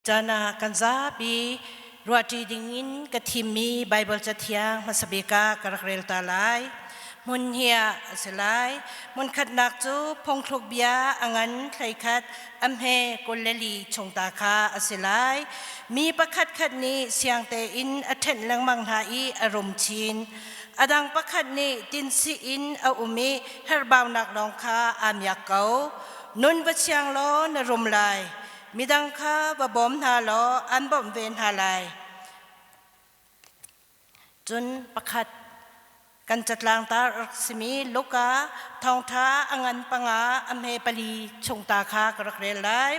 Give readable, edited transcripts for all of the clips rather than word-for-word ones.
Caan ah kan zapi ruahṭi dingin ka thimmi Baibal Cathiang hmasa bik ah ka rak rel ta lai. Hmun hi ah a si lai. Hmunkhatnak cu phungthluk bia a ngan 11 a hme 24 chung ta kha a si lai. Mi pakhatkhat nih siang tein a ṭhenh lengmang hna i a rum chin. A dang pakhat nih tinsih in a um i herhbaunak lawng kha aa miak ko. Nun va siang law na rum lai. Midang kha va bawm hna law an bawmh ve hna lai. Cun pakhat kan catlang tar rak simi Luka thawngṭha a ngan panga a hme pali chung ta kha ka rak rel lai.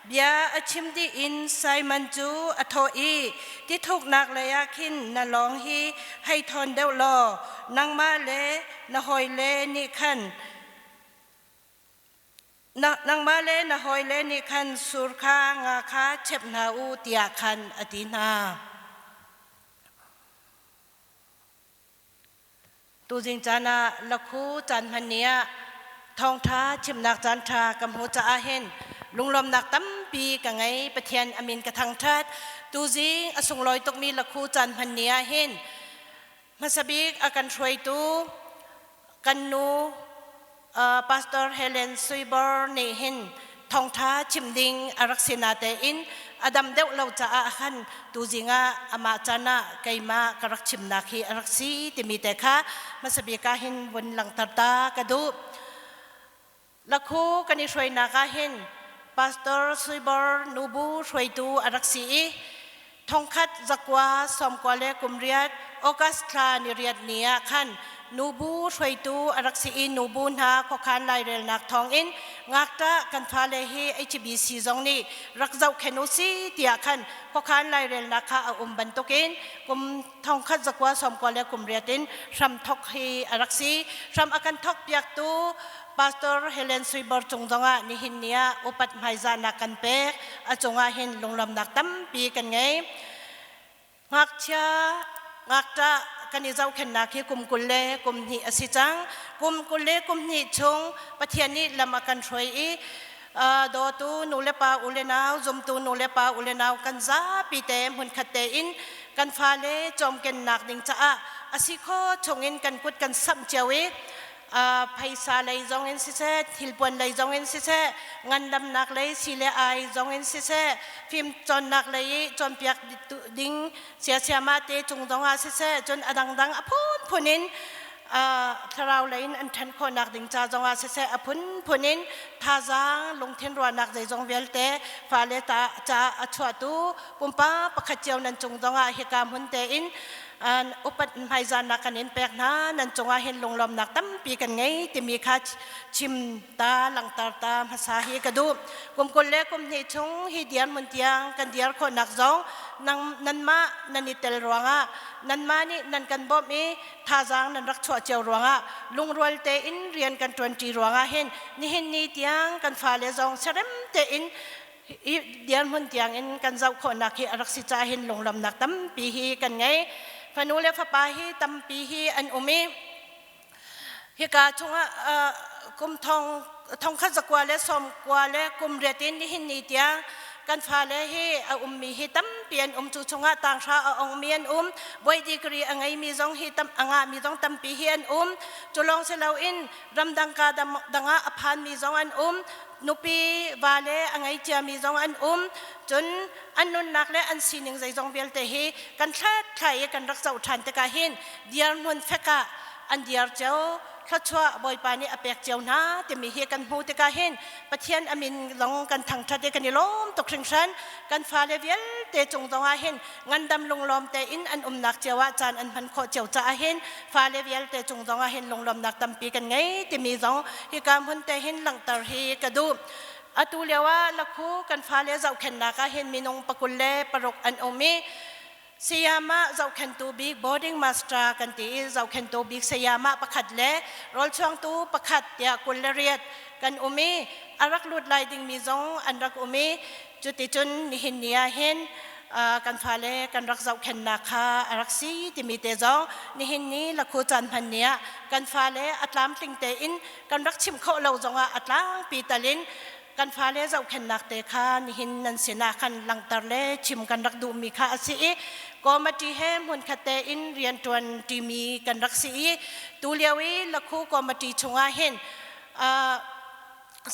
Bia a chim dih in Simon cu a thawh i tithuknak lei ah khin na lawng hi hei thawn deuh law nangmah le na hawile nih khan Nangmah le na hawile nih khan sur kha nga kha chep hna u tiah khan a ti hna. Tuzing caan ah lakhu caan hman ni ah thawngṭha chimnak caan ṭha ka hmuh caah hin lunglawmnak tampi ka ngei. Pathian a min ka thangṭhat. Tuzing a sunglawi tukmi lakhu caan hman ni ah hin hmasa bik a kan hruaitu kan nu Pastor Helen Suibor nih hin thawngtha chim ding a rak si natein a dam deuh lo caah khan tuzing ah amah can ah keimah ka rak chimnak hi a rak si timi te kha hmasa bik ah hin vun langhter ta ka duh. Lakhu kan i hruainak ah hin Pastor Suibor nubu hruaitu a rak si i thongkhat zakua sawmkua le kumriat August thla ni riat ni ah khan nubu hruaitu a rak si i nubu hna khuakhan lairelnak thawngin ngakṭah kan fale hi HBC zong nih rak zohkhenh u si tiah khan khuakhan lairelnak kha a um bantukin kum thongkhat zakua sawmkua le kumriat in hram thok hi a rak si. Hram a kan thok piaktu Pastor Helen Suibor cung zongah nihin ni ah upat hmaizahnak kan pek. A cungah hin lunglawmnak tampi kan ngei. Ngakchia ngakṭah kan i zohkhenhnak hi kum 20 le kum hnih a si cang. Kum 20 le kum hnih chung Pathian nih lam a kan hruai i dawtu nu le pa u le nau zumtu nu le pa u le nau kan zapi te hmunkhat tein kan fale cawmkennak ding caah a si kho chungin kan kut kan samh cio i phaisa lei zong in siseh thilpuan lei zong in siseh ngandamnak lei si le ai zong in siseh fim cawnnak lei i cawnpiak ding siasiama te cung zong ah siseh cun a dangdang a phunphun in thlarau lei in an ṭhan khawhnak ding ca zong ah siseh a phunphun in thazaang lungthin ruahnak zeizong vialte fale ta ca a chuahtu pumpa pakhat cio nan cung zong ah hika hmun tein upat hmaizahnak kan in pek hna. Nan cungah hin lunglawmnak tampi kan ngei timi kha chim ta langhter ta hmasa hi ka duh. Kum 20 le kum hnih chung hi diar hmun tiang kan diar khawhnak zong nanmah nan i tel ruangah, nanmah nih nan kan bawmh i thazaang nan rak chuah cio ruangah, lungrual tein rian kan ṭuanṭi ruangah hin nihin ni tiang kan fale zong siarem tein i dirhmun tiang in kan zoh khawhnak hi a rak si caah hin lunglawmnak tampi hi kan ngei. Fanu le fapa hi tampi hi an um i hika chungah kum thong thongkhat zakua le sawmkua le kum riat in nihin ni tiang kan fale hi a ummi hi tampi an um. Cu chungah tanghra a ongmi an um, voi degree a ngeimi zong hi tam a ngahmi zong tampi hi an um. Cu lawng si loin ramdang ka dangah a phanmi zong an um, nupi vale a ngei ciami zong an um. Cun an nunnak le an sining zeizong vialte hi kan hlathlai i kan rak zoh ṭhan tikah hin dirhmun fek ah an dir cio, thluachuah Bawipa nih a pek cio hna timi hi kan hmuh tikah hin Pathian a min zong kan thangṭhat i kan i lawm tuk hringhran. Kan fale vialte cung zongah hin ngandam lunglawm tein an umnak cio ah caan an hman khawh cio caah hin fale vialte cung zongah hin lunglawmnak tampi kan ngei timi zong hika hmun te hin langhter hi ka duh. Atu lio ah lakhu kan fale zohkhenhnak ah hin minung 26 an um i sayama zohkhenhtu bik, boarding master kan ti i zohkhenhtu bik sayama pakhat le rawlchuangtu pakhat tiah 28 kan um i a rak lut lai dingmi zong an rak um i cuticun nihin ni ah hin kan fale kan rak zohkhenhnak kha a rak si timi te zong nihin ni lakhu caan hman ni ah kan fale a tlamtling tein kan rak chimh khawh lo zongah a tlangpi tal in. kan fale zohkhenhnak te kha nihin nan sinah khan langhter le chim kan rak duhmi kha a si i committee he hmunkhat tein rianṭuan ṭimi kan rak si i tulio i Lakhu committee chungah hin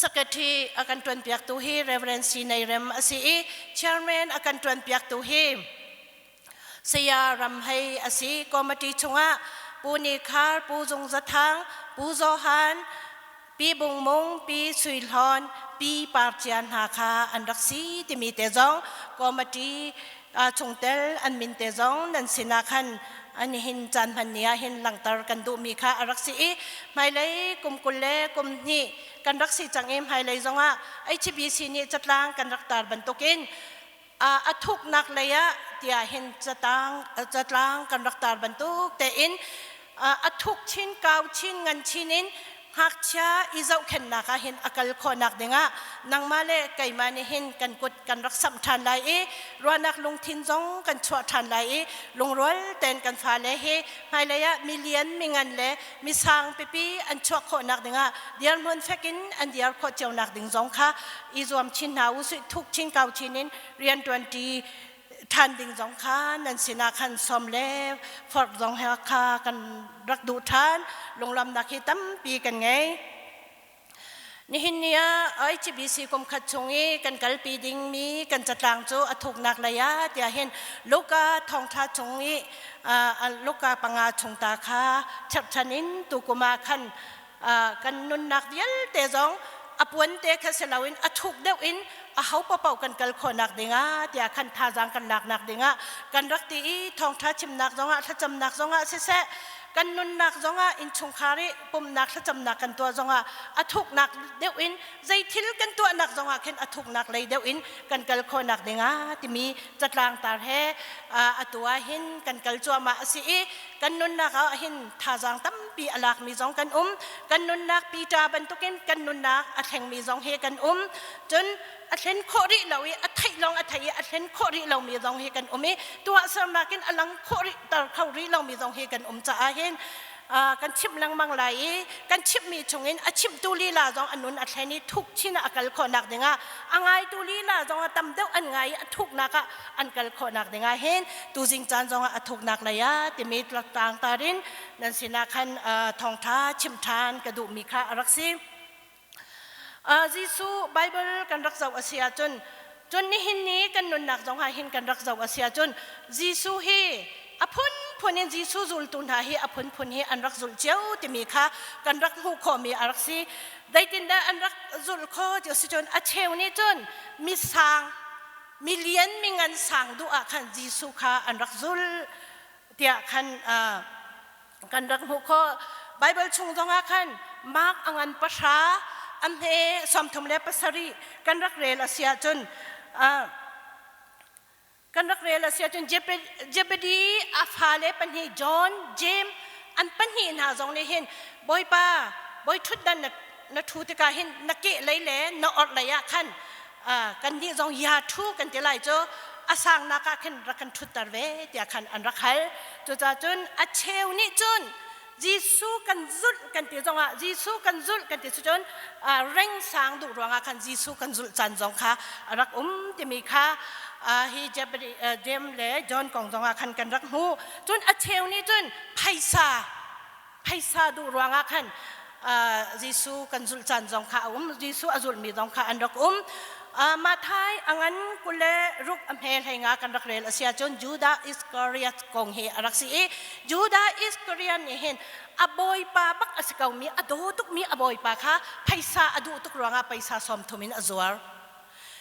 secretary a kan ṭuanpiaktu hi Reverend Si Nei Rem a si i chairman a kan ṭuanpiaktu hi Saya Ram Hei a si. Committee chungah Pu Ni Khar, Pu Zung Za Thang, Pu Zaw Han, Pi Bung Mung, Pi Sui Hlawn, Pi Par Cia hna kha an rak si timi te zong committee chungtel an min te zong nan sinah khan an hin caan hman ni ah hin langhter kan duhmi kha a rak si i hmailei kum 20 le kum hnih kan rak si cang i hmailei zongah HBC nih catlang kan rak tar bantukin a thuknak lei ah tiah hin catang catlang kan rak tar bantuk tein a thuk chin kau chin ngan chin in ngakchia i zohkhenhnak ah hin a kal khawhnak dingah nangmah le keimah nih hin kan kut kan rak samh ṭhan lai i ruahnak lungthin zong kan chuah ṭhan lai i lungrual tein kan fale hi hmailei ah milian mingan le misang pipi an chuah khawhnak dingah dirhmun fek in an dir khawh cionak ding zong kha i zuam chin hna usih. Thuk chin kau chin in rianṭuanṭi ṭhan ding zong kha nan sinah khan sawm le forh zong he kha kan rak duh ṭhan. Lunglawmnak hi tampi kan ngei. Nihin ni ah HBC kum khat chung i kan kalpi dingmi kan catlang cu a thuknak lei ah tiah hin Luka thawngṭha chung i Luka 5 chung ta kha cherhchan in tukum ah khan kan nunnak vialte zong a puan te kha si loin a thuk deuh in a ho paoh kan kal khawhnak dingah tiah khan thazaang kan laknak dingah kan rak ti i thawngṭha chimnak zongah, thlacamnak zongah siseh, kan nunnak zongah, innchungkhar i pumnak thlacamnak kan tuah zongah a thuknak deuh in zei thil kan tuahnak zongah khin a thuknak lei deuh in kan kal khawhnak dingah timi catlang tar he atu ah hin kan kal cuahmah a si i kan nunnak ah hin thazaang tampi a lakmi zong kan um. Kan nunnak Peter bantukin kan nunnak a thlengmi zong hi kan um. Cun a thlen khawh rih lo i a theih lawng a thei i a thlen khawh rih lomi zong hi kan um i tuahsernak in a lang khawh rih ter kho rih lomi zong hi kan um caah hin kan chimh lengmang lai i kan chimhmi chungin a chimhtu lila zong a nun a thlen i thuk chin ah a kal khawhnak dingah, a ngaitu lila zong a tam deuh an ngai i a thuknak ah an kal khawhnak dingah hin tuzing caan zongah a thuknak lei ah timi tlang tarin nan sinah khan thawngṭha chimh ṭhan ka duhmi kha a rak si. Jesuh Bible kan rak zoh a si ahcun, cun nihin ni kan nunnak zong ah hin kan rak zoh a si ahcun, Jesuh hi a phunphun in Jesuh zultu hna hi a phunphun hi an rak zulh cio timi kha kan rak hmuh khawhmi a rak si. Zeitindah an rak zulh khawh ti a si cun, a cheu nih cun misang milian mingan sang duh ah khan Jesuh kha an rak zulh tiah khan kan rak hmuh khawh. Bible chung zongah khan Mark a ngan 10 a hme 37 kan rak rel a si ahcun, kan rak rel a si ahcun Zebedee a fale pahnih John, James an pahnih hna zong nih hin Bawipa, bawi ṭhutdan na ṭhu tikah hin na keh lei le na orh lei ah khan kan nih zong ya ṭhu kan ti lai cu, a sangnak ah khin rak kan ṭhutter ve tiah khan an rak hal. Cucaah cun a cheu nih cun Jesuh kan zulh kan ti zongah, Jesuh kan zulh kan ti cun reng sang duh ruangah khan Jesuh kan zulh caan zong kha a rak um timi kha hi James le John kong zongah khan kan rak hmuh. Cun a cheu nih cun phaisa duh ruangah khan Jesuh kan zulh caan zong kha a um, Jesuh a zulhmi zong kha an rak um. Matthai a ngan 26 a hme 15 kan rak rel a si ahcun Judah Iscariot kong hi a rak si i Judah Iscariot nih hin a bawipa bak a si komi, a daw tukmi a bawipa kha phaisa a duh tuk ruangah paisa 30 in a zuar.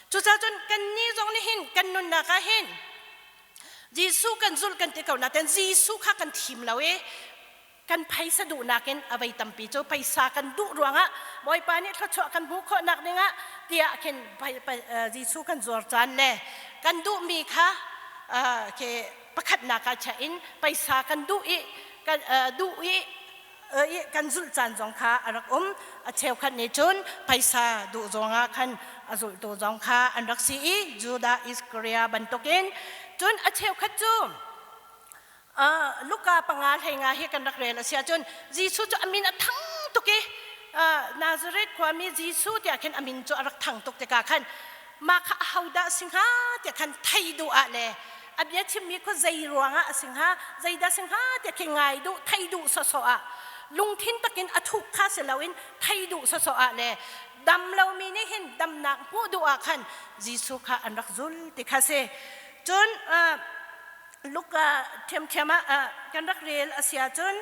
Cucaah cun kannih zong nih hin kan nunnak ah hin Jesuh kan zulh kan ti ko nain Jesuh kha kan thim lo i kan phaisa duhnak in a vei tampi cu phaisa kan duh ruangah Bawipa nih thluachuah kan hmuh khawhnak dingah tiah khin Jesuh kan zuar caan le kan duhmi kha ke pakhatnak ah chia in paisa kan duh i kan duh i kan zulh caan zong kha a rak um. A cheukhat nih cun phaisa duh zongah khan a zulhtu zong kha an rak si i Judah Iscariot bantukin. Cun a cheukhat cu Luka 5 15 hi kan rak rel a si ahcun Jesuh cu a min a thang tuk i Nazareth khuami Jesuh tiah khin a min cu a rak thang tuk tikah khan mah kha ahodah a si hnga tiah khan thei duh ah le a bia chimmi kha zei ruangah a si hnga, zeidah a si hnga tiah khi ngai duh, thei duh sawsawh ah, lungthin takin a thuk kha si loin thei duh sawsawh ah le dam lomi nih hin damnak hmuh duh ah khan Jesuh kha an rak zul ti kha si. Cun Luka ṭhiamṭhiam ah kan rak rel a si ahcun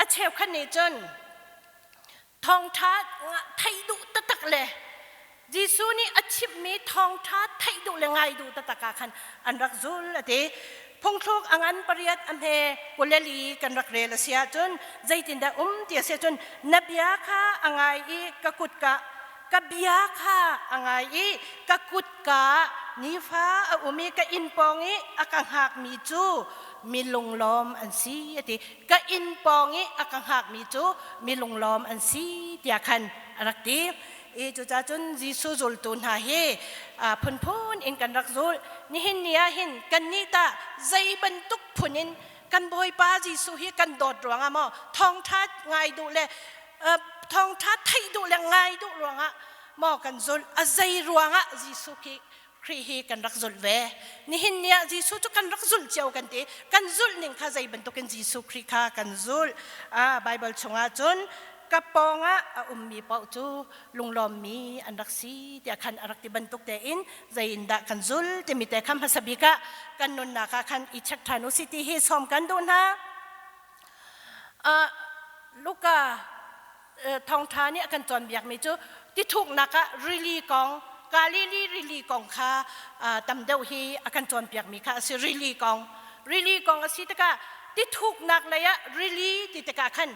a cheukhat nih cun thawngṭha theih duh taktak le Jesuh nih a chimhmi thawngṭha theih duh le ngai duh taktak ah khan an rak zul a ti. Phungthluk a ngan pariat a hme 24 kan rak rel a si ahcun zeitindah um ti a si ahcun na bia kha a ngai i ka kutka ka bia kha a ngai i ka kutka nifa a um i ka inn pawng i a ka hngakmi cu mi lunglawm an si a ti. Ka inn pawng i a ka hngakmi cu mi lunglawm an si tiah khan a rak ti. I cucaah cun Jesuh zultu hna hi phunphun in kan rak zul. Nihin ni ah hin kannih tah zei bantuk phun in kan Bawipa Jesuh hi kan dawt ruangah maw thawngṭha ngai duh le thawngṭha theih duh le ngai duh ruangah maw kan zulh? A zei ruangah Jesuh khi Khrih hi kan rak zulh ve? Nihin ni ah Jesuh cu kan rak zulh cio kan ti. Kan zulh ning kha zei bantukin Jesuh Khrih kha kan zulh? Bible chungah cun ka pawngah a ummi paoh cu lunglawmmi an rak si tiah khan a rak ti bantuk tein zei in dah kan zul timi te kha hmasa bik ah kan nunnak ah khan i check ṭhan u si ti hi sawm kan duh hna. Luka thawngṭha nih a kan cawnpiakmi cu tithuknak ah rili kong, Galili rili kong kha tam deuh hi a kan cawnpiakmi kha a si. Rili kong, rili kong a si tikah tithuknak lei ah rili ti tikah khan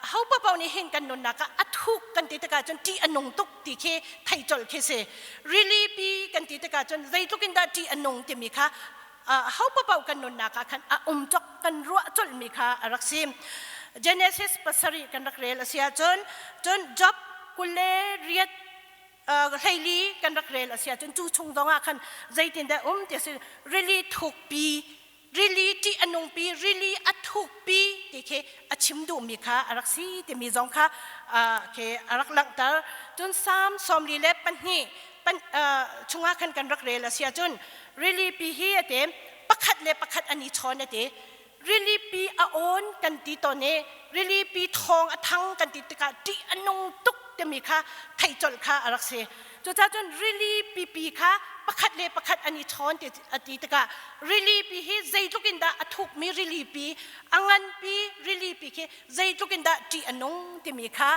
ho paoh nih hin kan nunnak ah a thuk kan ti tikah cun ṭih a nung tuk ti khi thei colh khi si. Rili pi kan ti tikah cun zeitluk in dah ṭih a nung timi kha ho paoh kan nunnak ah khan a um cok kan ruah colhmi kha a rak si. Genesis 7 kan rak rel a si ahcun, cun Job 28 hleili kan rak rel a si ahcun cu chung zong ah khan zeitindah um ti a si. Rili thukpi, rili ṭih a nungpi, rili a thukpi ti khi a chim duhmi kha a rak si timi zong kha khi a rak langhter. Cun Salm 42 chungah khan kan rak rel a si ahcun rili pi hi a ti, pakhat le pakhat an i chawn a ti. Rili pi a awn kan ti tawn i rili pi thawng a thang kan ti tikah ṭih a nung tuk timi kha theih colh kha a rak si. Cucaah cun rili pipi kha pakhat le pakhat an i chawn ti a ti tikah rili pi hi zeitluk in dah a thukmi rili pi, a nganpi rili pi khi zeitluk in dah ṭih a nung timi kha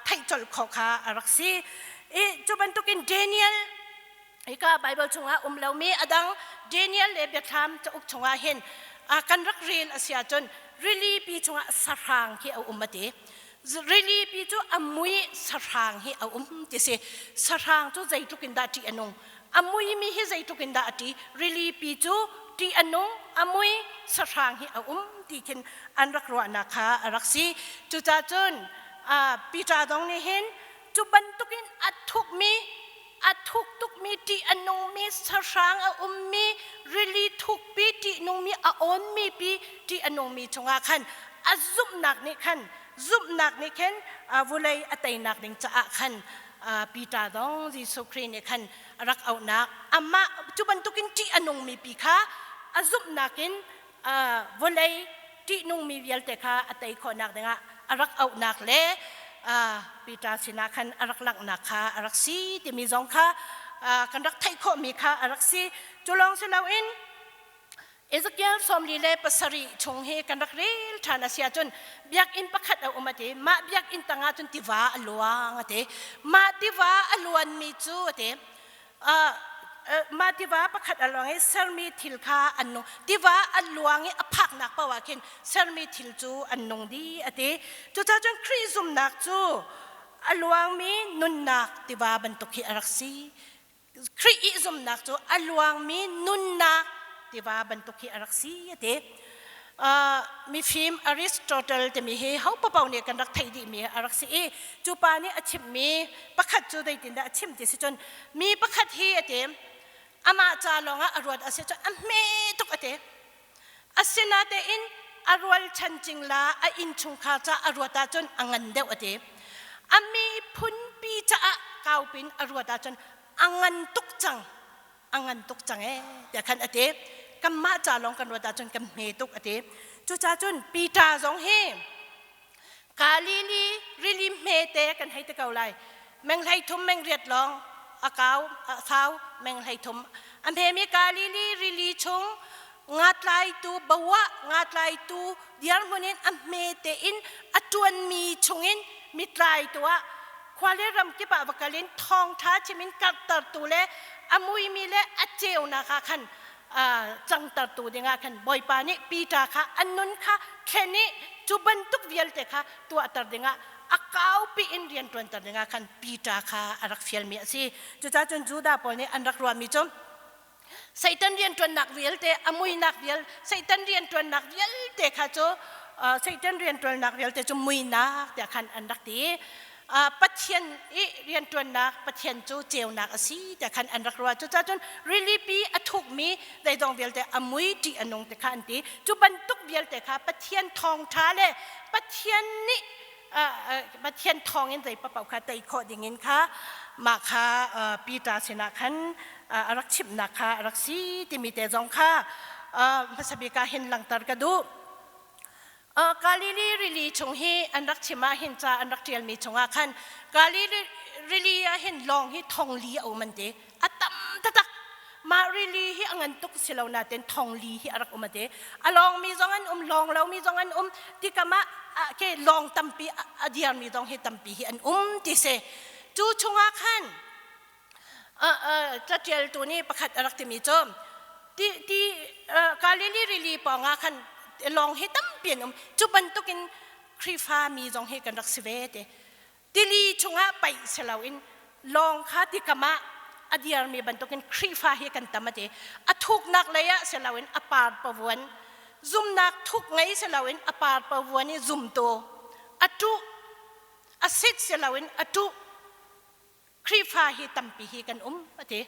theih colh khawh kha a rak si. I cu bantukin Daniel hika Bible chungah um lomi a dang Daniel le Biathlam cauk chungah hin kan rak rel a si ahcun rili pi chungah sahrang khi a um a ti. Rili pi cu a mui sahrang hi a um ti si. Sahrang cu zeitluk in dah ṭih a nung? A muimi hi zeitluk in dah a ṭih? Rili pi cu ṭih a nung, a mui sahrang hi a um ti khin an rak ruahnak kha a rak si. Cucaah cun Peter zong nih hin cu bantukin a thukmi, a thuk tukmi, ṭih a nungmi sahrang a ummi rili thukpi ṭih nungmi a awnmi pi ṭih a nungmi chungah khan a zumhnak nih khan, zumhnak nih khin vulei a teinak ding caah khan Peter zong Jesuh Khrih nih khan a rak auhnak, amah cu bantukin ṭih a nungmi pi kha a zumhnak in vawlei ṭihnungmi vialte kha a tei khawhnak dingah a rak auhnak le Peter sinah khan a rak langhnak kha a rak si timi zong kha kan rak theih khawhmi kha a rak si. Cu lawng si loin Ezekiel 47 chung hi kan rak rel ṭhan a si ahcun biakinn pakhat a um a ti. Mah biakinn tangah cun tiva a luang a ti. Mah tiva a luanmi cu a ti, mah tiva pakhat a luang i sermi thil kha an nung. Tiva a luang i a phaknak paoh ah khin sermi thil cu an nung dih a ti. Cucaah cun Khrih zumnak cu a luangmi nunnak tiva bantuk hi a rak si. Khrih i zumnak cu a luangmi nunnak tiva bantuk hi a rak si a ti. Mifim Aristotle timi hi ho paoh nih kan rak theih dihmi a rak si i cu pa nih a chimmi pakhat cu zeitindah a chim ti si cun mi pakhat hi a ti, amah ca lawngah a ruat a si cun a hme tuk a ti. Asinatein a rualchan cingla a innchungkhar ca a ruat ahcun a ngan deuh a ti. A miphunpi caah kaupin a ruat ahcun a ngan tuk cang a ngan tuk cang ee tiah khan a ti. Kanmah ca lawng kan ruat ahcun kan hme tuk a ti. Cucaah cun Peter zong hi Galili rili hmete kan hei ti ko lai. Meng 13 meng riat lawng a kau a sau meng 13. A hmemi Galili rili chung nga tlaitu bawah nga tlaitu dirhmun in a hmete in a ṭuanmi chungin mitlaitu ah khua le ram kip ah va kal in thawngṭha chim in karhtertu le a muimi le a ceunak ah khan cangtertu dingah khan Bawipa nih Peter kha an nun kha thlen i cu bantuk vialte kha tuahter dingah a kaupi in rian ṭuanter dingah khan Peter kha a rak fialmi a si. Cucaah cun Judah pawl nih an rak ruahmi cu Satan rianṭuannak vialte a muinak vial Satan rianṭuannak vialte kha cu Satan rianṭuannak vialte cu muinak tiah khan an rak ti. Pathian i rianṭuannak Pathian cu ceunak a si tiah khan an rak ruah. Cucaah cun rilipi a thukmi zeizong vialte a mui ṭih a nung ti kha an ti. Cu bantuk vialte kha Pathian thawngṭha le Pathian nih Pathian thawngin zei paoh kha tei khawh dingin kha mah kha Peter sinah khan a rak chimhnak kha a rak si timi te zong kha hmasa bik ah hin langhter ka duh. Galili rili chung hi an rak chim ah hin ca an rak ṭialmi chungah khan Galili rili ah hin lawng hi thong li a um an ti. A tam taktak. Mah rili hi a ngan tuk si lo nain thong li hi a rak um a ti. A lawngmi zong an um, lawng lomi zong an um. Tikam ah ke lawng tampi a diarmi zong hi tampi hi an um ti si. Cu chungah khan caṭialtu nih pakhat a rak timi cu ti ti Galili rili pawngah khan lawng hi tampi an um. Cu bantukin Khrihfa mi zong hi kan rak si ve ti. Tili chungah paih si loin lawng kha tikam ah a diarmi bantukin Khrihfa hi kan tam a ti. A thuknak lei ah si loin a par pavuan zumnak thuk ngei si loin a par pavuan i zumtu a ṭuh a sit si loin a ṭuh Khrihfa hi tampi hi kan um a ti.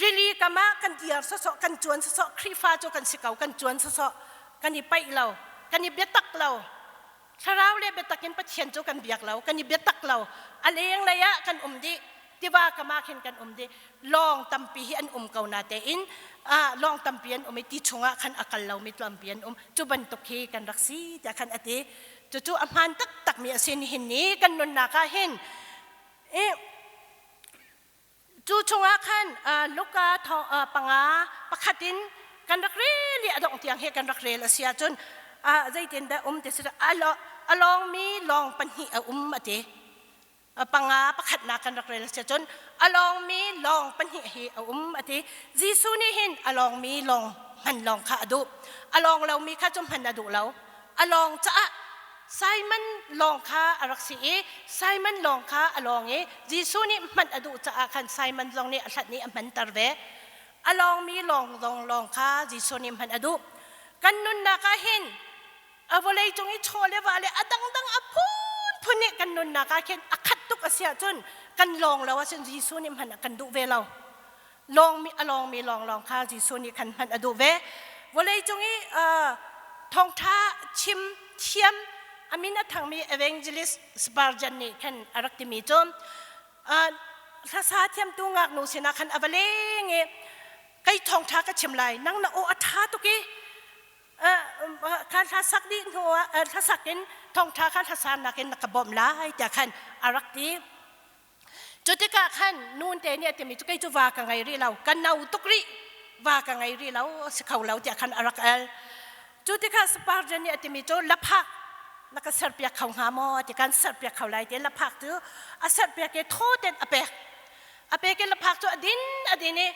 Rili kam ah kan diar sawsawh, kan cuan sawsawh, Khrihfa cu kan si ko, kan cuan sawsawh, kan i paih lo, kan i biatak lo. Thlarau le biatak in Pathian cu kan biak lo, kan i biatak lo. A lenglei ah kan um dih, tiva kam ah khin kan um dih. Lawng tampi hi an um ko na tein lawng tampi an um i ti chungah khan a kal lomi tlawmpi an um. Cu bantuk hi kan rak si tiah khan a ti. Cucu a hmaan taktakmi a si nihin ni kan nunnak ah hin cu chungah khan Luka panga pakhat in kan rak rel i a dongh tiang hi kan rak rel a si ahcun zeitin dah um ti si a lawngmi lawng pahnih a um a ti. Panga pakhatnak kan rak rel a si ahcun a lawngmi lawng pahnih hi a um a ti. Jesuh nih hin a lawngmi lawng hman lawng kha a duh. A lawng lomi kha cu hman a duh lo. A lawng caah Simon lawng kha a rak si i Simon lawng kha a lawng i Jesuh nih hman a duh caah khan Simon zong nih a hlat nih a hmanter ve. A lawngmi lawng zong lawng kha Jesuh nih hman a duh. Kan nunnak ah hin a vawlei cung i chaw le va le a dangdang a phunphun nih kan nunnak ah khin a khat tuk a si ahcun kan lawng lo ahcun Jesuh nih hman a kan duh ve lo. Lawngmi a lawngmi lawnglawng kha Jesuh nih khan hman a duh ve. Vawlei cung i thawngṭha chim thiam a min a thangmi evangelist Spurgeon nih khan a rak timi cu hlasa thiamtu ngaknu sinah khan a va leng i kei thawngṭha ka chim lai nang na aw a ṭha tuk i kha hlasak dih hnu ah hlasak in thawngṭha kha hlasa nakin na ka bawmh lai tiah khan a rak ti. Cu tikah khan nunte nih a timi cu kei cu va ka ngei rih lo, ka no tuk rih, va ka ngei rih lo, si kho lo tiah khan a rak el. Cu tikah Spurgeon nih a timi cu laphak na ka serpiak kho hnga maw ti kan serpiak kho lai ti laphak cu a serpiak i thaw ten a pek. A pek i laphak cu a din a din i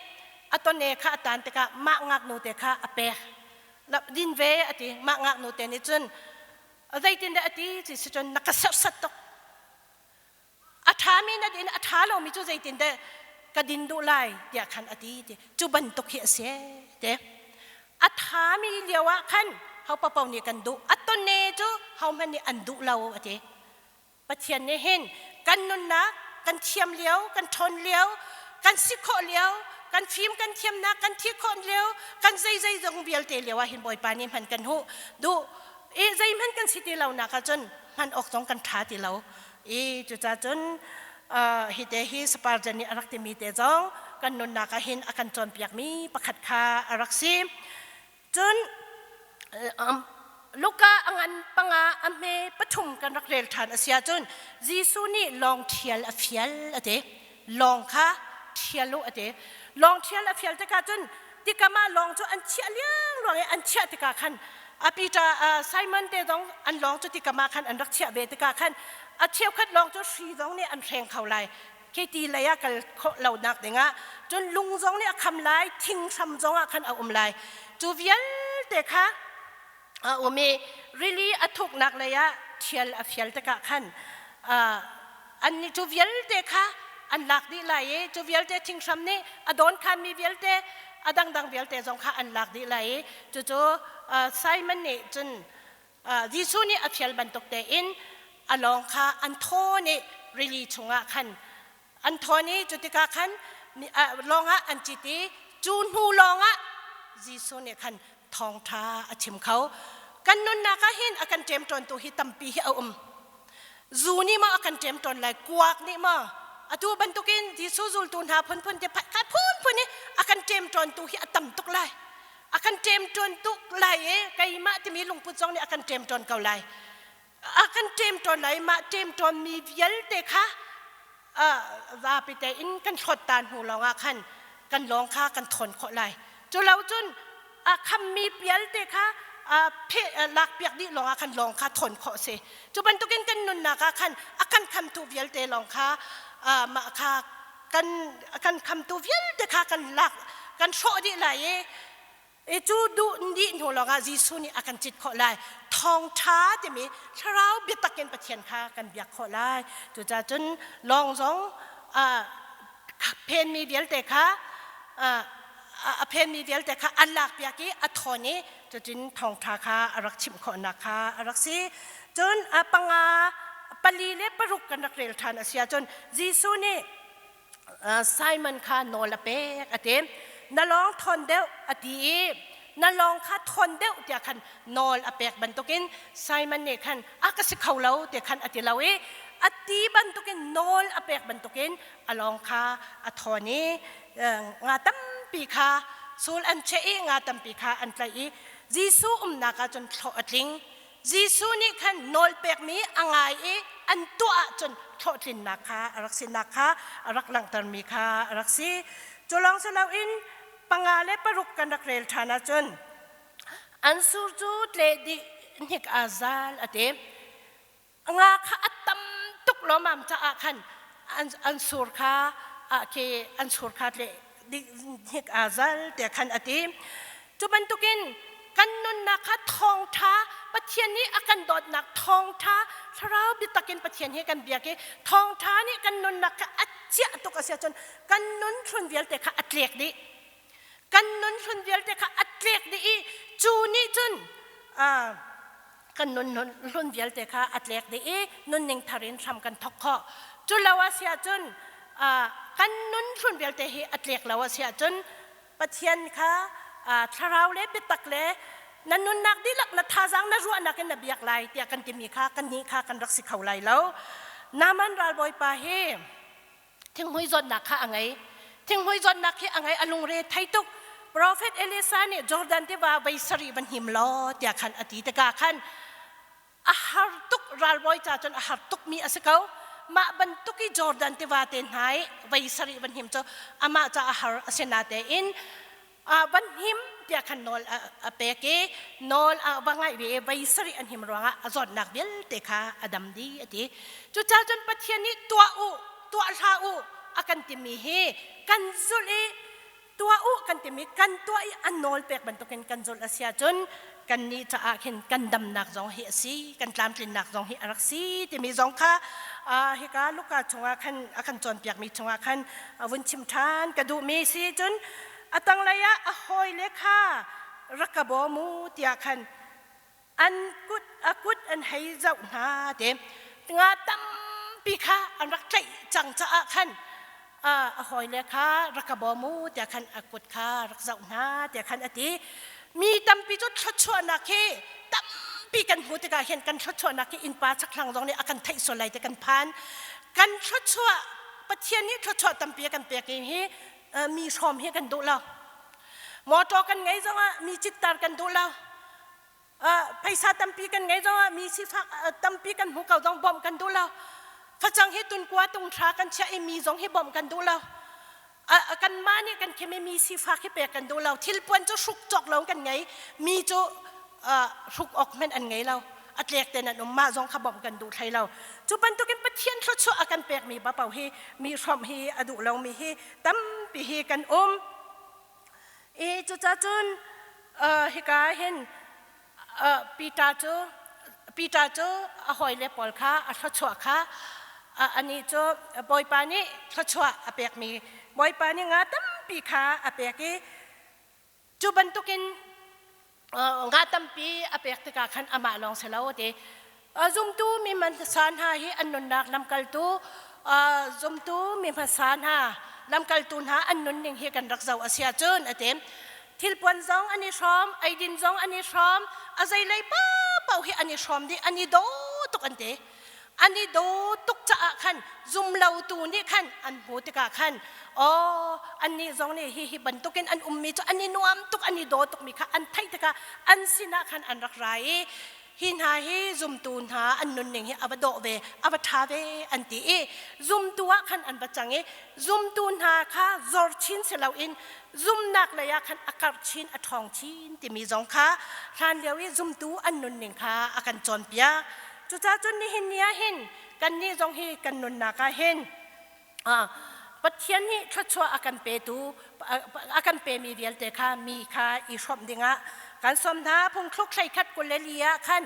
a tone kha a tan tikah mah ngaknu te kha a pek. Din ve a ti. Mah ngaknu te nih cun zeitindah a ti ti si cun na ka serhsat tuk. A ṭhami na din a ṭha lomi cu zeitindah ka din duh lai tiah khan a ti ti cu bantuk hi a si te a ṭhami lio ah khan ho paoh nih kan duh a tonne cu hohmanh nih an duh lo a ti. Pathian nih hin kan nunnak kan thiam lio kan ṭhawn lio kan si khawh lio. Kan fim kan thiamnak kan thi khawh lio kan zeizei zong vialte lio ah hin Bawipa nih hman kan hu duh i zeihmanh kan si ti lo nak ahcun hman awk zong kan ṭha ti lo i cucaah cun hi te hi Spurgeon nih a rak timi te zong kan nunnak ah hin a kan cawnpiakmi pakhat kha a rak si. Cun Luka a ngan panga a hme pathum kan rak rel ṭhan a si ahcun Jesuh nih lawng ṭhial a fial a ti. Lawng kha ṭhial u a ti. Lawng ṭhial a fial tikah cun tikam ah lawng cu an chiah liangluang i an chiah tikah khan a Peter Simon te zong an lawng cu tikam ah khan an rak chiah ve tikah khan a cheukhat lawng cu hri zong nih an hreng kho lai. Khi ti lei ah kal khawh lonak dingah cun lung zong nih a kham lai, thing hram zong ah khan a um lai. Cu vialte kha a um i rili a thuknak lei ah thial a fial tikah khan annih cu vialte kha an lak dih lai i cu vialte thinghram nih a dawnkhanmi vialte a dangdang vialte zong kha an lak dih lai i cucu Simon nih cun Jesuh nih a fial bantuk tein a lawng kha an thawn i rili chungah khan an thawn i cu tikah khan lawng ah an cit i cu hnu lawng ah Jesuh nih khan thawngṭha a chim kho. Kan nunnak ah hin a kan ṭemṭawntu hi tampi hi a um. Zu nih maw a kan ṭemṭawn lai, kuak nih maw? Atu bantukin Jesuh zultu hna phunphun te phunphun i a kan ṭemṭawntu hi a tam tuk lai. A kan ṭemṭawn tuk lai i keimah timi lungput zong nih a kan ṭemṭawn ko lai. A kan ṭemṭawn lai mah ṭemṭawnmi vialte kha zapi tein kan hlawt ta hnu lawngah khan kan lawng kha kan thawn khawh lai. Cu lo cun a khammi vialte kha lak piak dih lawngah khan lawng kha thawn khawh si. Cu bantukin kan nunnak ah khan a kan khamtu vialte lawng kha mah kha kan kan khamtu vialte kha kan lak kan hrawh dih lai i I cu duh dih hnu lawngah Jesuh nih a kan cit khawh lai. Thawngṭha timi thlarau biatak in Pathian kha kan biak khawh lai. Cucaah cun lawng zong phenmi vialte kha a phenmi vialte kha an lakpiak i a thawn i cutin thawngṭha kha a rak chimh khawhnak kha a rak si. Cun panga pali le paruk kan rak rel ṭhan a si ahcun Jesuh nih Simon kha nawl a pek a ti. Na lawng thawn deuh a ti i na lawng kha thawn deuh tiah khan nawl a pek bantukin Simon nih khan a ka si kho lo ti khan a ti lo i a ti bantukin nawl a pek bantukin a lawng kha a thawn i nga tampi kha sul an cheh i nga tampi kha an tlaih i Jesuh umnak ah cun thlawh a tling. Jesuh nih khan nawl pekmi a ngai i an tuah ahcun hlawhtlinnak kha a rak sinak kha a rak langhtermi kha a rak si. Cu lawng si loin panga le paruk kan rak rel ṭhan ahcun an sur cu tle dih hnik aa zal a ti. Nga kha a tam tuk lawmam caah khan an sur kha khi an sur kha tle dih hnik aa zal tiah khan a ti. Cu bantukin kan nunnak kha thawngṭha Pathian nih a kan dawtnak thawngṭha thlarau biatak in Pathian he kan biak i thawngṭha nih kan nunnak kha a ciah tuk a si ahcun kan nun hlun vialte kha a tlek dih. Kan nun hlun vialte kha a tlek dih i cu nih cun kan nun hlun vialte kha a tlek dih i nunning thar in hram kan thawk khawh. Cu lo a si ahcun kan nun hlun vialte hi a tlek lo a si ahcun Pathian kha thlarau le biatak le na nunnak dihlak na thazaang na ruahnak in na biak lai tiah kan timi kha kannih kha kan rak si kho lai lo. Naaman ralbawipa hi thinghmui zawtnak kha a ngei. Thinghmui zawtnak hi a ngei a lungre thei tuk. Prophet Elisa nih Jordan tiva vei sarih van him law tiah khan a ti tikah khan a har tuk ralbawi ca cun a har tukmi a si ko mah bantuk i Jordan tiva te hna i vei sarih van him cu amah ca a har a si natein van him tiah khan nawl a pek i nawl a va ngaih ve i vei sarih an him ruangah a zawtnak vialte kha a dam dih a ti. Cucaah cun Pathian nih tuah u tuah hlah u a kan timi hi kan zulh i tuah u kan timi kan tuah i an nawl pek bantukin kan zulh a si ahcun kannih caah khin kan damnak zong hi a si kan tlamtlinnak zong hi a rak si timi zong kha hika Luka chungah khan a kan cawnpiakmi chungah khan vun chim ṭhan ka duhmi si. Cun a tanglei ah a hawile kha rak ka bawm u tiah khan an kut a kut an hei zoh hna te nga tampi kha an rak tlaih cang caah khan. A hawile kha rak ka bawm u tiah khan a kut kha rak zoh hna tiah khan a ti. Mi tampi cu thluachuahnak hi tampi kan hmu tikah hin kan thluachuahnak hi innpa chakthlang zong nih a kan theih sual lai ti kan phan. Kan thluachuah Pathian nih thluachuah tampi a kan pek hi mi hrawm hi kan duh lo. Motor kan ngei zongah mi cittar kan duh lo. Phaisa tampi kan ngei zongah mi sifak tampi kan hmu ko zong bawmh kan duh lo. Facang hi tunkua tunghra kan chiah i mi zong hi bawmh kan duh lo. Kanmah nih kan khim i mi sifak hi pek kan duh lo. Thilpuan cu hruk cawk lo kan ngei. Mi cu hruk awk hmanh an ngei lo. A tlek ten an um mah zong kha bawmh kan duh thlei lo. Cu bantukin Pathian thluachuah a kan pekmi paoh hi mi hrawmh hi a duh lomi hi tampi hi kan um. I cucacun hika hin Peter cu Peter cu a hawile pawl kha a thluachuah kha anih cu Bawipa nih thluachuah a pekmi Bawipa nih nga tampi kha a pek i cu bantukin nga tampi a pek tikah khan amah lawng si lo a ti. Zumtu mi hmasa hna hi an nunnak lamkaltu zumtu mi hmasa hna lamkaltu hna an nunning hi kan rak zoh a si ahcun a ti. Thilpuan zong an i hrawm, eidin zong an i hrawm, a zeilei paoh hi an i hrawm dih, an i daw tuk an ti. An i daw tuk caah khan zumlotu nih khan an hmu tikah khan aw annih zong nih hi hi bantukin an ummi cu an i nuam tuk an i daw tukmi kha an theih tikah an sinah khan an rak ra i hi hna hi zumtu hna an nunning hi a va dawh ve a va ṭha ve an ti i zumtu ah khan an va cang i zumtu hna kha zor chin si loin zumnak lei ah khan a karh chin a ṭhawng chin timi zong kha hlan lio i zumtu an nunning kha a kan cawnpiak. Cucaah cun nihin ni ah hin kannih zong hi kan nunnak ah hin Pathian nih thluachuah a kan petu a kan pemi vialte kha mi kha i hrawmh dingah kan sawm hna. Phungthluk 31 24 ah khan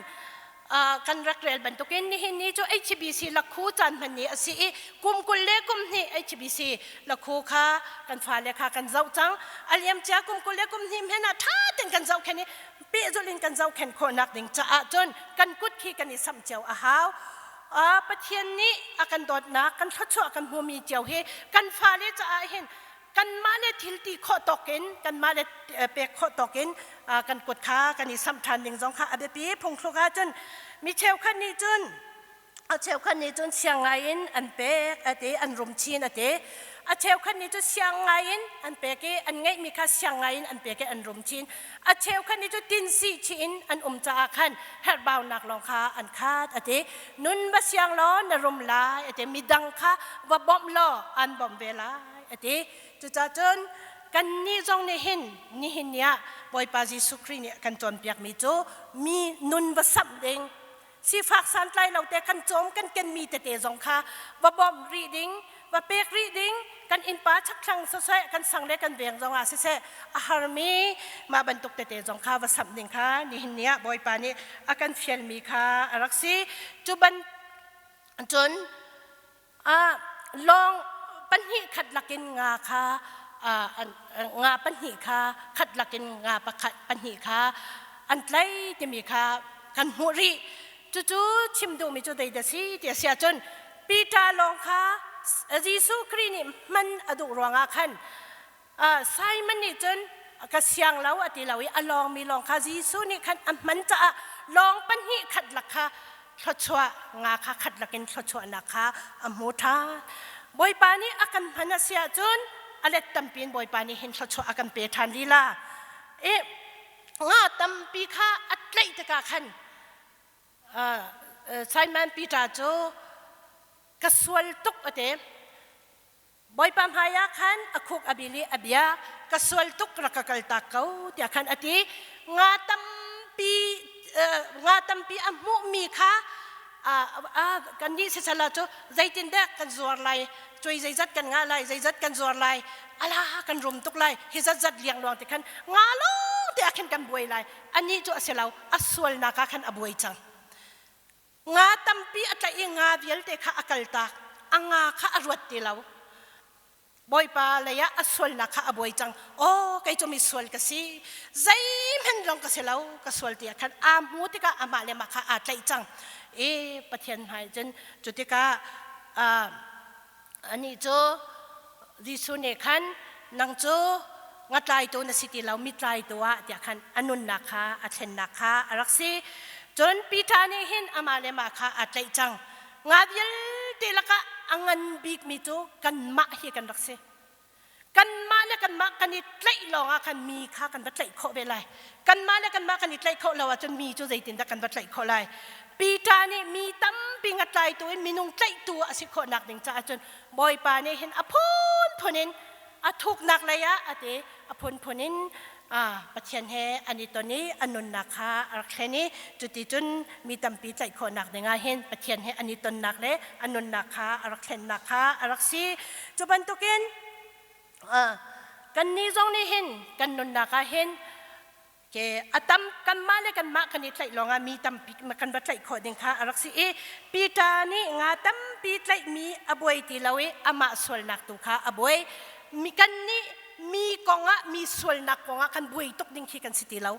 kan rak rel bantukin nihin ni cu HBC lakhu caan hman ni a si i kum 20 le kum hnih HBC lakhu kha kan fale kha kan zoh cang. A liamcia kum 20 le kum hnih hmanh ah ṭha tein kan zohkhenh i pehzulh in kan zohkhenh khawhnak ding caah cun kan kut khi kan i samh cio a hau. Pathian nih a kan dawtnak kan thluachuah kan hmumi cio hi kan fale caah hin kanmah le thil ti khawh tawk in kanmah le pek khawh tawk in kan kut kha kan i samh ṭhan ding zong kha a biapi. Phungthluk ah cun mi cheukhat nih cun a cheukhat nih cun siang ngai in an pek a ti, an rum chin a ti. A cheukhat nih cu siang ngai in an pek i an ngeihmi kha siang ngai in an pek i an rum chin. A cheukhat nih cu tinsi chih in an um caah khan herhbaunak lawng kha an khat a ti. Nun va siang law na rum lai a ti, midang kha va bawmh law an bawmh ve lai a ti. Cucaah cun kannih zong nih hin nihin ni ah Bawipa Jesuh Khrih nih a kan cawnpiakmi cu mi nun va samh ding, sifak santlai lo te kan cawm kan kenmi tete zong kha va bawmh rih ding, va pek rih ding, kan innpa chakthlang siseh, kan sang le kan veng zong ah siseh a harmi mah bantuk tete zong kha va samh ding kha nihin ni ah Bawipa nih a kan fialmi kha a rak si. Cu ban cun lawng pahnih khat lakin nga kha nga pahnih kha khat lakin nga pakhat pahnih kha an tlai timi kha kan hmuh rih. Cucu chim duhmi cu zei dah si ti a si ahcun Peter lawng kha Jesuh Khrih nih hman a duh ruangah khan Simon nih cun ka siang lo a ti lo i a lawngmi lawng kha Jesuh nih khan a hman caah lawng pahnih khat lak kha thluachuah nga kha khat lakin thluachuahnak kha a hmu ṭhan. Bawipa nih a kan hman a si ahcun a let tampi in Bawipa nih hin thluachuah a kan pe ṭhan lila. I nga tampi kha a tlaih tikah khan Simon Peter cu ka sual tuk a ti. Bawipa hmaiah khan a khuk a bil i a bia, ka sual tuk, rak ka kaltak ko tiah khan a ti. Nga tampi nga tampi a hmuhmi kha kannih sisala cu zeitindah kan zuar lai, cuai zeizat kan ngah lai, zeizat kan zuar lai, ala kan rum tuk lai, hi zatzat liangluang ti khan nga lawng te ah khan kan buai lai. Anih cu a si lo, a sualnak ah khan a buai cang. Nga tampi a tlaih i nga vialte kha a kaltak. A nga kha a ruat ti lo. Bawipa lei ah a sualnak kha a buai cang. Aw, kei cu mi sual ka si. Zeihmanh lawng ka si lo, ka sual ti ah khan aa hmu tikah amah le mah kha aa tlaih cang. I Pathian hmai cun cu tikah anih cu Jesuh nih khan nang cu ngatlaitu na si ti lo mitlaitu ah tiah khan a nunnak kha a thlennak kha a rak si. Cun Peter nih hin amah le mah kha aa tlaih cang. Nga vialte lakah a ngan bikmi cu kanmah hi kan rak si. Kanmah le kanmah kan i tlaih lawngah khan mi kha kan va tlaih khawh ve lai. Kanmah le kanmah kan i tlaih khawh lo ahcun mi cu zeitindah kan va tlaih khawh lai? Peter nih mi tampi ngatlaitu in minung tlaihtu a si khawhnak ding caah cun Bawipa nih hin a phunphun in a thuknak lei ah a ti a phunphun in Pathian he an i ton i a nunnak kha a rak thlen i cuti cun mi tampi tlaih khawhnak dingah hin Pathian he an i tonnak le a nunnak kha a rak thlennak kha a rak si. Cu bantukin kannih zong nih hin kan nunnak ah hin ke a tam kanmah le kanmah kan i tlaih lawngah mi tampi kan va tlaih khawh ding kha a rak si i Peter nih nga tampi tlaihmi a buai ti lo i amah sualnak tu kha a buai. Mi kan nih mi kongah mi sualnak kongah kan buai tuk ding khi kan si ti lo.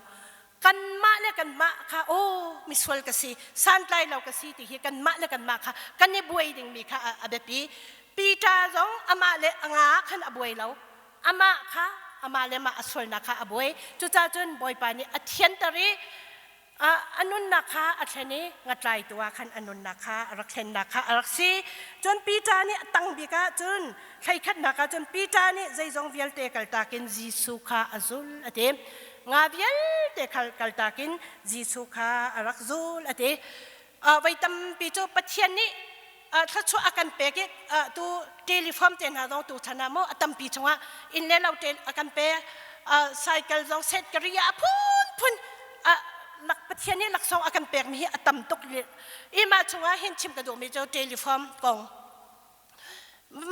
Kanmah le kanmah kha aw misual ka si, santlai lo ka si ti hi kanmah le kanmah kha kan i buai dingmi kha a biapi. Peter zong amah le a nga khan a buai lo. Amah kha amah le mah a sualnak kha a buai. Cucaah cun Bawipa nih a thianter i a nunnak kha a thlen i ngatlaitu ah khan a nunnak kha a rak thlennak kha a rak si. Cun Peter nih a tang bik ah cun thleikhatnak ah cun Peter nih zeizong vialte kaltak in Jesuh kha a zul a ti. Nga vialte kaltak in Jesuh kha a rak zul a ti. Voi tampi cu Pathian nih thluachuah a kan pek i tu telephone te hna zong tu chan ah maw a tampi chungah inn le lo te a kan pek, cycle zong set ka ri a phunphun lak Pathian nih laksawng a kan pekmi hi a tam tuk. I mah chungah hin chim ka duhmi cu telephone kong,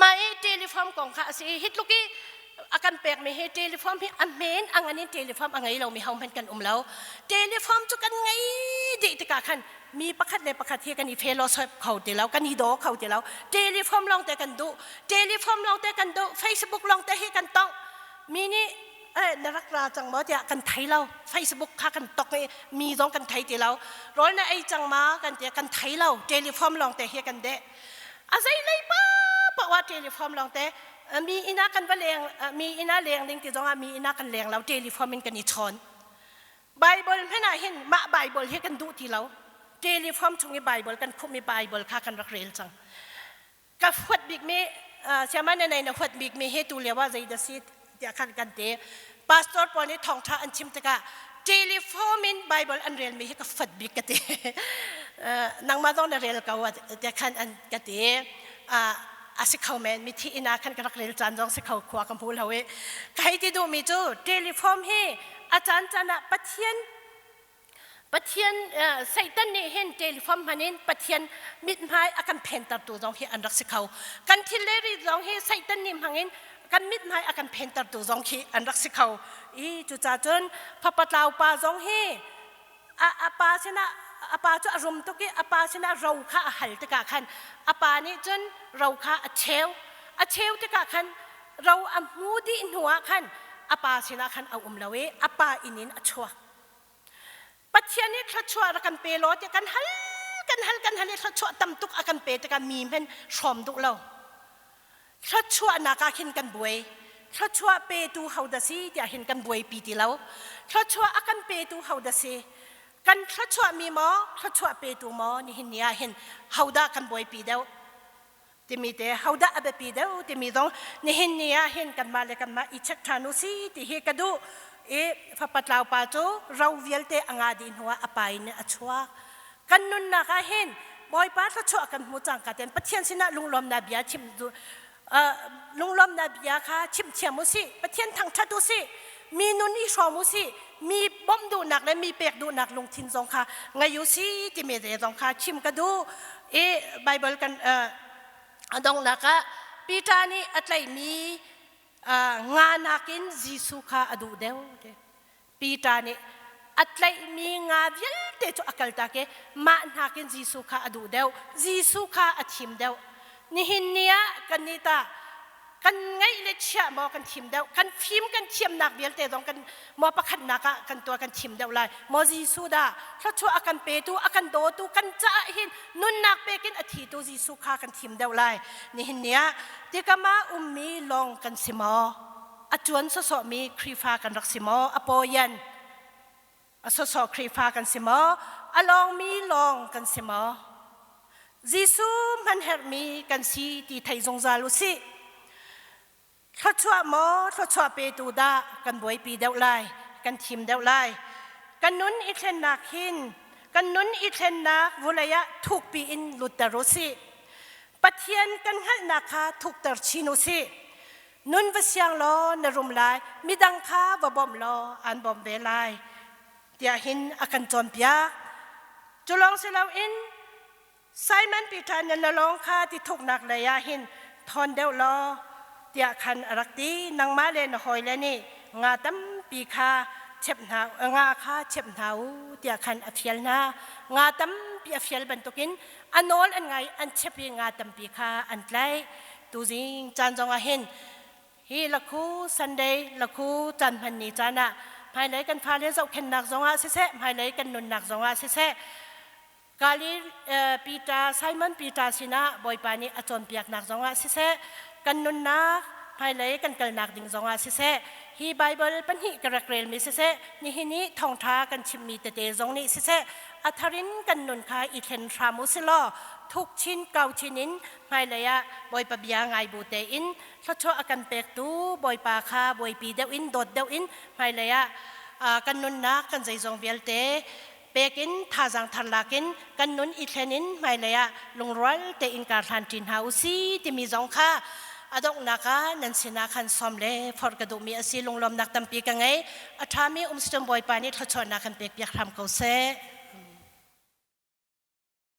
mah i telephone kong kha a si. Hi tluk i a kan pekmi hi telephone hi a hmen a ngan in telephone a ngei lomi hohmanh kan um lo. Telephone cu kan ngei dih tikah khan mi pakhat le pakhat hi kan i fellowship kho ti lo, kan i daw kho ti lo. Telephone lawng te kan duh, telephone lawng te kan duh, Facebook lawng te hi kan tong. Mi nih eh na rak ra cang maw tiah kan thei lo. Facebook kha kan tok i mi zong kan thei ti lo. Rawl na ei cang ma kan ti, kan thei lo. Telephone lawng te hi kan deh. A zei lei pa paoh ah telephone lawng te. Mi inn ah kan va leng, mi inn ah leng ding ti zong ah mi inn ah kan leng lo, telephone in kan i chawn. Bible hmanh ah hin mah Bible hi kan duh ti lo. Telephone chung i Bible kan khumh i Bible kha kan rak rel cang. Ka huat bikmi siama na nei na huat bikmi hi tu lio ah zei dah si tiah khan kan ti. Pastor pawl nih thawngṭha an chim tikah telephone in Bible an relmi hi ka fat bik ka ti. Nangmah zong na rel ko tiah khan an ka ti. A si kho men, mithi inn ah khan ka rak rel caan zong si kho, khua ka hmu lo i. Ka hei ti duhmi cu telephone hi a caan caan ah Pathian Pathian Satan nih hin telephone hman in Pathian mithmai a kan phentertu zong hi an rak si kho. Kan thil le ri zong hi Satan nih hmang in kan mithmai a kan phentertu zong khi an rak si kho. I cucaah cun fapatlau pa zong hi a pa sinah, a pa cu a rum tuk i a pa sinah ro kha a hal tikah khan a pa nih cun ro kha a cheu. A cheu tikah khan ro a hmu dih hnu ah khan a pa sinah khan a um lo i a pa inn in a chuak. Pathian nih thluachuah rak kan pe law tiah kan hal, kan hal, kan hal i thluachuah tam tuk a kan pe tikah mi hmenh hrawm duh lo. Thluachuahnak ah khin kan buai. Thluachuah petu ho dah si tiah hin kan buaipi ti lo. Thluachuah a kan petu ho dah si? Kan thluachuah mi maw, thluachuah petu maw nihin ni ah hin hodah kan buaipi deuh? Timi te hodah a biapi deuh timi zong nihin ni ah hin kanmah le kanmah i check ṭhan u si ti hi ka duh. I fapa tlau pa cu ro vialte a nga dih hnuah a pa in a chuak. Kan nunnak ah hin Bawipa thluachuah kan hmu cang ka ten Pathian sinah lunglawmnak bia chim, lunglawmnak bia kha chim thiam u sih, Pathian thangṭhat u sih, mi nun i hrawm u sih, mi bawmh duhnak le mi pek duhnak lungthin zong kha ngei u sih timi te zong kha chim ka duh. I Bible kan a donghnak ah Peter nih a tlaihmi nga nakin Jesuh kha a duh deuh. Peter nih a tlaihmi nga vialte cu a kaltak i mah nakin Jesuh kha a duh deuh. Jesuh kha a thim deuh. Nihin ni ah kan nih tah? Kan ngeih le chiah maw kan thim deuh? Kan fim kan thiamnak vialte zong kan maw pakhatnak ah kan tuah kan thim deuh lai? Maw Jesuh dah thluachuah a kan petu, a kan dawtu, kan caah hin nunnak pekin a thitu Jesuh kha kan thim deuh lai? Nihin ni ah tikam ah ummi lawng kan si maw? A cuan sawsawhmi Khrihfa kan rak si maw? A pawian a sawsawh Khrihfa kan si maw? A lawngmi lawng kan si maw? Jesuh hman herhmi kan si ti thei zungzal u sih. Thluachuah maw thluachuah petu dah kan buaipi deuh lai, kan thim deuh lai. Kan nun i thlennak hin kan nun i thlennak vulei ah thukpi in lutter u sih. Pathian kan hngalhnak kha thukter chin u sih. Nun va siang law na rum lai, midang kha va bawmh law an bawmh ve lai tiah hin a kan cawnpiak. Cu lawng si loin Simon Peter na lawng kha ti thuknak lei ah hin thawn deuh law tiah khan a rak ti. Nangmah le na hawile nih nga tampi kha chep hna nga kha chep hna u tiah khan a fial hna. Nga tampi a fial bantukin a nawl an ngai an chep i nga tampi kha an tlaih. Tuzing caan zong ah hin hi lakhu Sunday lakhu caan hman ni caan ah hmailei kan fale zohkhennak zongah siseh hmailei kan nunnak zongah siseh Kali Peter Simon Peter sinah Bawipa nih a cawnpiaknak zongah siseh kan nunnak hmailei kan kalnak ding zongah siseh hi Bible pahnih ka rak relmi siseh nihin i thawngṭha kan chimmi tete zong nih siseh a thar in kan nun kha i thlen hram u silaw thuk chin kau chin in hmailei ah Bawipa bia ngai bu tein thluachuah a kan pektu Bawipa kha buaipi deuh in dawt deuh in hmailei ah kan nunnak kan zeizong vialte pek in thazaang thar lak in kan nun i thlen in hmailei ah lungrual tein kar hlan ṭi hna u si timi zong kha a donghnak ah nan sinah khan sawm le forh ka duhmi a si. Lunglawmnak tampi ka ngei. A ṭhami um si cun Bawipa nih thluachuahnak kan pek piak hram ko seh.